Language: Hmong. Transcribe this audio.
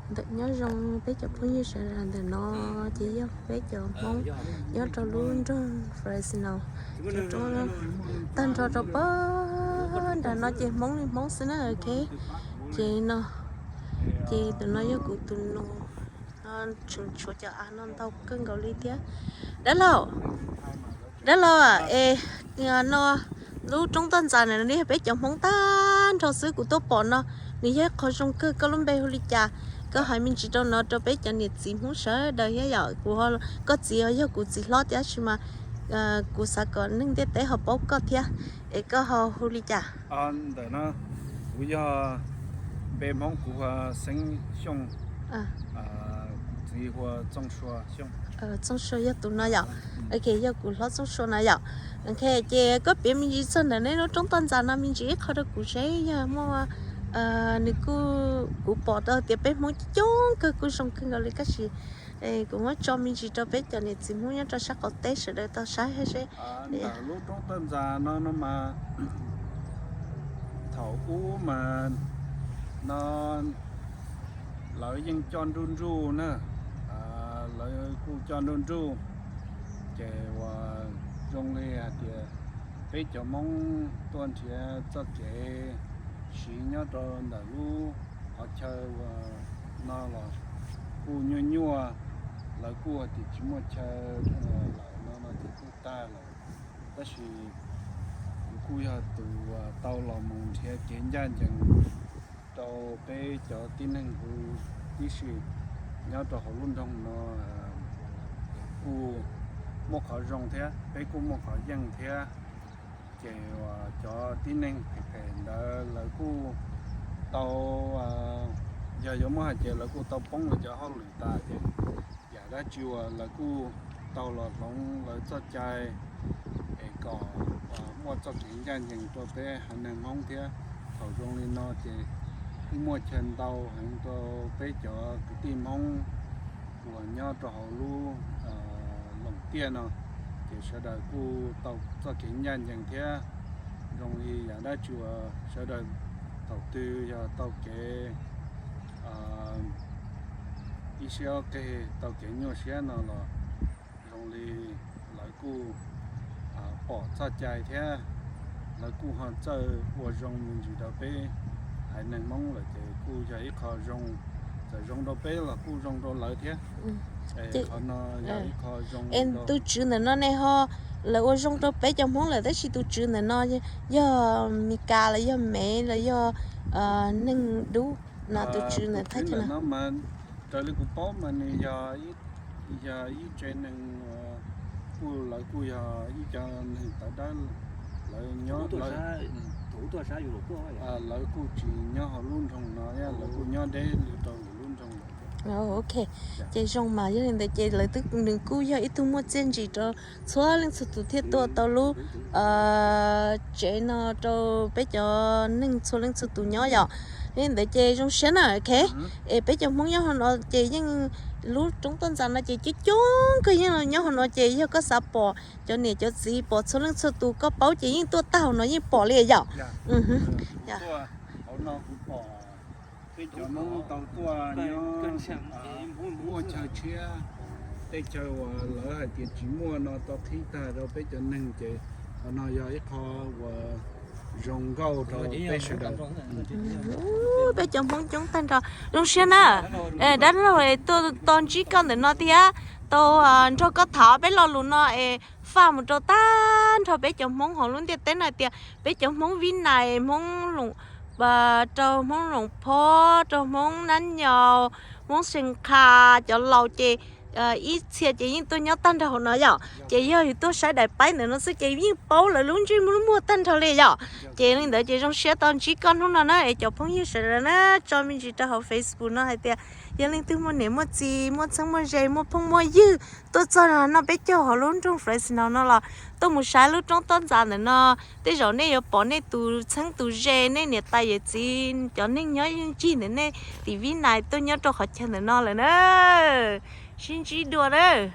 Ntawm nyob zoo peb cov phooj ywg sawv daws, ntawm no ces yog peb cov Hmoob nyob rau lub nroog Fresno, cov roob tag nrho rau pem nram no ces Hmoob li Hmoob xwb na, ok. Ces no, ces tus no yog kuv tus nus, no tseem tshuav cov av no ntau kawg nkaus li thiab. Dab laug, dab laug, es no lub roob toj ntxas na nws yog peb cov Hmoob tag nrho xwb, kuv tuaj pom no nws yog ib qho zoo kawg, koj lub npe hu li cas? Koj hais me ntsis rau no rau peb cov niam txiv Hmoob sawv daws thiab yom. Kuv, koj txiv yog kuv txiv hlob tiam sis mas kuv xav kom neeg ntiaj teb ho paub koj thiab, es koj ho hu li cas? Ntawm no kuv yog, npe Hmoob kuv hu Xeeb Xyooj, kuv txiv hu Txooj Sua Xyooj. Txooj Sua yog tus no yom? Ok, yog kuv hlob Txooj Sua no yom? Ok, ces koj piav me ntsis txog ntawm neb lub roob toj ntxas no me ntsis ib qho rau kuv seb yog muaj, nws kuj, kuv pom tau tias peb Hmoob coob kawg, kuj zoo kawg nkaus li, tab sis kuv muab tso me ntsis rau peb cov niam txiv Hmoob nyob rau sab qaum teb sawv daws tau saib seb. Ntawm lub roob toj ntxas no no mas thaum ub mas no lawv yeej coj nruj nruj na, lawv kuj coj nruj nruj, ces uas zoo li hais tias peb cov Hmoob tuaj nrhiav txoj kev siv nyob rau ntawm lub qhov chaw uas no los kuj nyuaj nyuaj, lawv kuj hais tias tsis muaj chaw lawm no no ces kuj tag lawm. Tab sis kuv kuj yog tus tau los mus nrhiav kev ncaj ncees rau peb cov tib neeg huv tib si nyob rau hauv lub nroog no, kuj muaj qhov zoo thiab peb kuj muaj qhov yeej thiab. Ces uas cov tib neeg phem phem ntawd lawv kuj tau, yog yuav muab hais ces lawv kuj tau poob lawv cov hauj lwm tas ces yam dab tsi uas lawv kuj tau los hloov lawv txoj cai es kom muaj txoj kev ncaj ncees rau peb haiv neeg Hmoob thiab. Thaum zoo li no ces kuj muaj chaw ntau heev rau peb cov kwv tij Hmoob uas nyob rau hauv lub Loos Tiaj no, ces sawv daws kuj tau txoj kev ncaj ncees thiab. Zoo li yam dab tsi uas sawv daws thaum twg yog tau kev ib siab ob qeg tau kev nyuaj siab no los zoo li lawv kuj pom txoj cai thiab lawv kuj ho txawj ua zoo me ntsis rau peb haiv neeg Hmoob lawm ces kuj yog ib qho zoo, txawm zoo rau peb los kuj zoo rau lawv thiab. Qhov no yog ib qho zoo. Es tus tswv ntawm no ne ho, lawv ua zoo rau peb cov Hmoob lawm tab sis tus tswv ntawm no yog Mes Kas los yog Mev los yog neeg dub no, tus tswv ntawm thaj chaw no mas raws li kuv paub mas nws yog ib tsev neeg kuj, lawv kuj yog ib co neeg tawv dawb, lawv nyob, lawv kuj tsis nyob hauv lub nroog no, lawv kuj nyob deb li rau lwm lub nroog lawm. Ok, ces zoo mas yog li ntawd ces lawv twb, nws kuj yog ib tug muaj txiaj ntsig rau txhua leej txhua tus thiaj tuaj tau lub tsev no rau peb cov neeg txhua leej txhua tus nyob yom. Li ntawd ces zoo siab na, ok. Es peb cov Hmoob nyob hauv no ces yeej, lub roob toj ntxas no ces coob coob kawg yeej los nyob hauv no ces yog koj xav pom cov niam cov txiv pom txhua leej txhua tus koj paub ces yeej tuaj tag hauv no yeej pom li yom. Hauv no kuv pom peb cov Hmoob tau tuaj nyob, muaj chaw tshiab, tej chaw uas lawv hais tias tsis muaj no tau qhib tag rau peb cov neeg ces qhov no yog ib qho uas zoo nkauj rau peb sawv daws. Peb cov Hmoob coob tag nrho, zoo siab na. Dab laug tuaj tau ntsib koj ntawm no thiab tau nrog koj tham peb lo lus no es faj mus rau tag nrho peb cov Hmoob hauv lub ntiaj teb no tias peb cov Hmoob Vib Nais, Hmoob Loos, rau Hmoob Loos Phob, rau Hmoob Nab Nyaus, Hmoob See Qha, cov laus ces ib txhia ces yeej tuaj nyob tag nrho hauv no yom. Ces yog yus tuaj saib daim paib ntawm no xwb ces yeej paub lawv lub ntsej lub muag tag nrho li yom. Ces li ntawd ces zoo siab tau ntsib koj hnub no na es cov phooj ywg sawv daws na, tso me ntsis rau hauv Facebook no hais tias yog leej twg muaj niam muaj txiv, muaj txheeb muaj ze, muaj phooj muaj ywg tuaj txog noj peb caug hauv lub nroog Fresno no los tuaj mus saib lub roob toj ntxas ntawm no. Tej zaum nej yuav pom nej tus txheeb tus ze, nej niam tais yawm txiv cov neeg nyob ncig ntawm nej tim Vib Nais tuaj nyob rau qhov chaw ntawm no lawm na. Sib ntsib dua na.